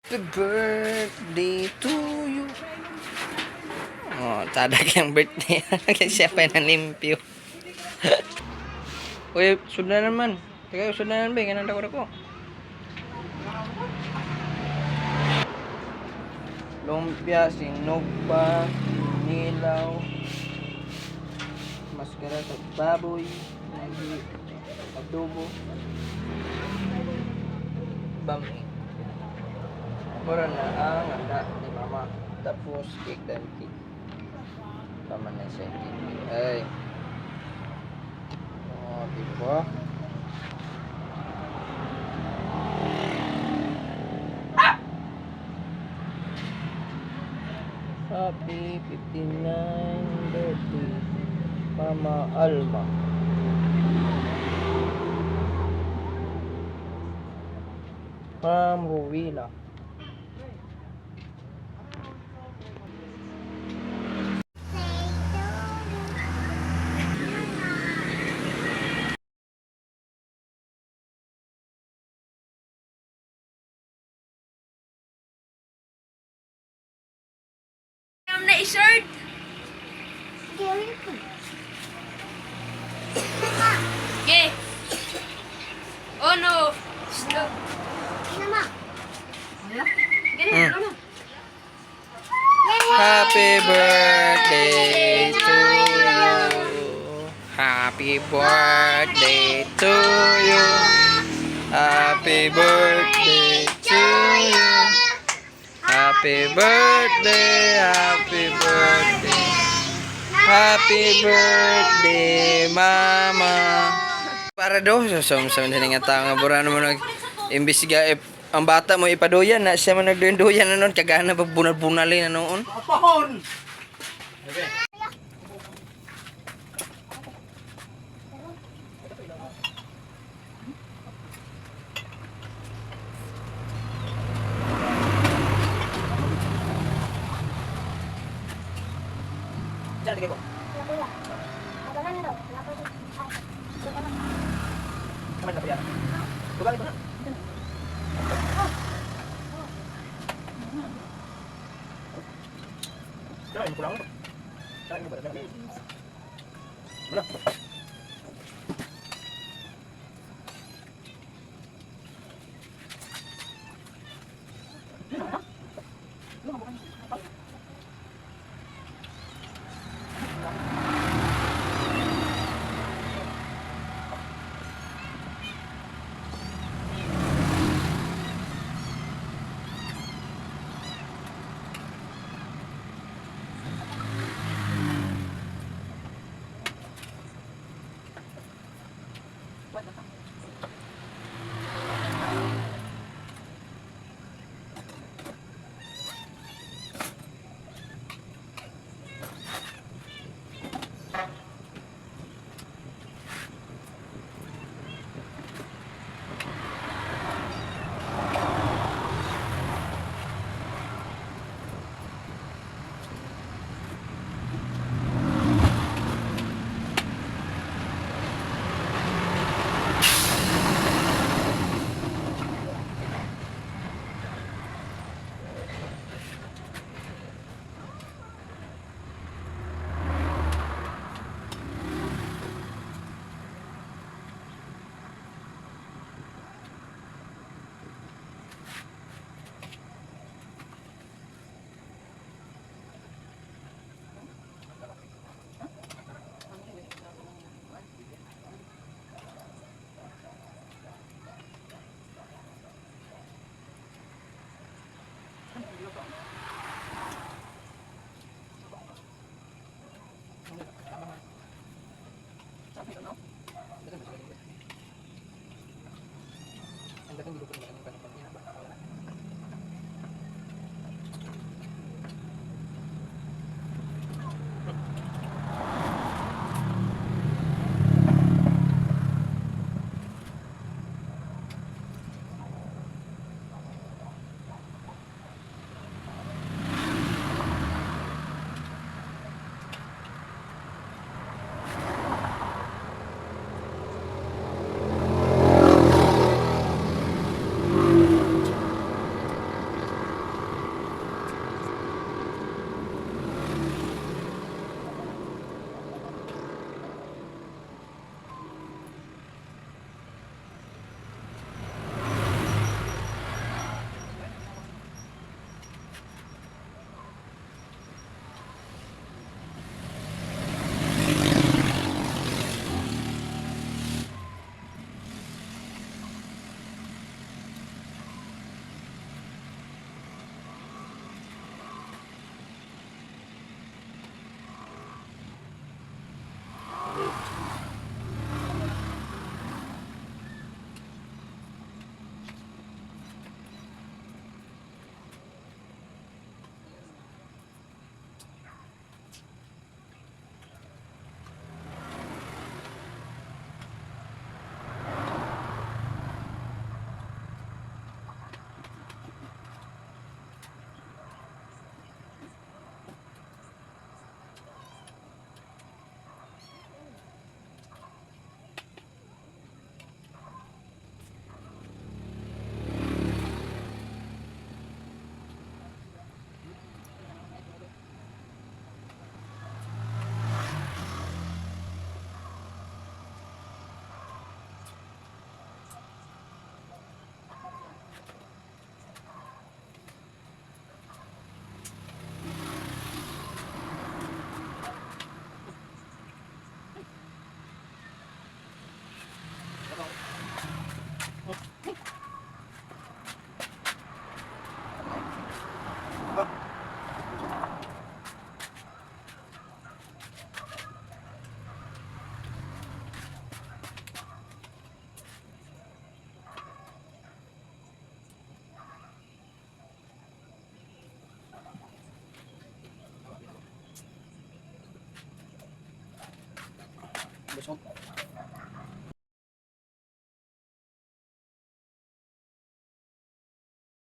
Happy birthday to you. Oh, tadag yung birthday. Kasi siya pa nalimpyo. Uy, sudanan man. Teka, sudanan ba? Ganun ako ko. Lumpia, sinugpa, nilaw, maskara sa baboy, nagi, adobo, bami. Mura na ang handa ni mama. Tapos, cake dahil cake. Tama na siya yung cake. Ay. Oh, diba? Happy 59 birthday, Mama Alma. From Rowena. Na i-shirt. Okay. Oh no. Stop. Ganun, ano? Happy birthday to you. Happy birthday to you. Happy birthday to you. Happy birthday, happy birthday. Happy birthday, Mama. Para do, so sa nga tao nga bura mo nag imbisiga eh, ang bata mo ipaduyan na siya man nagduyan na noon kagana pa bunal-bunalin na noon. Apahon! Years old.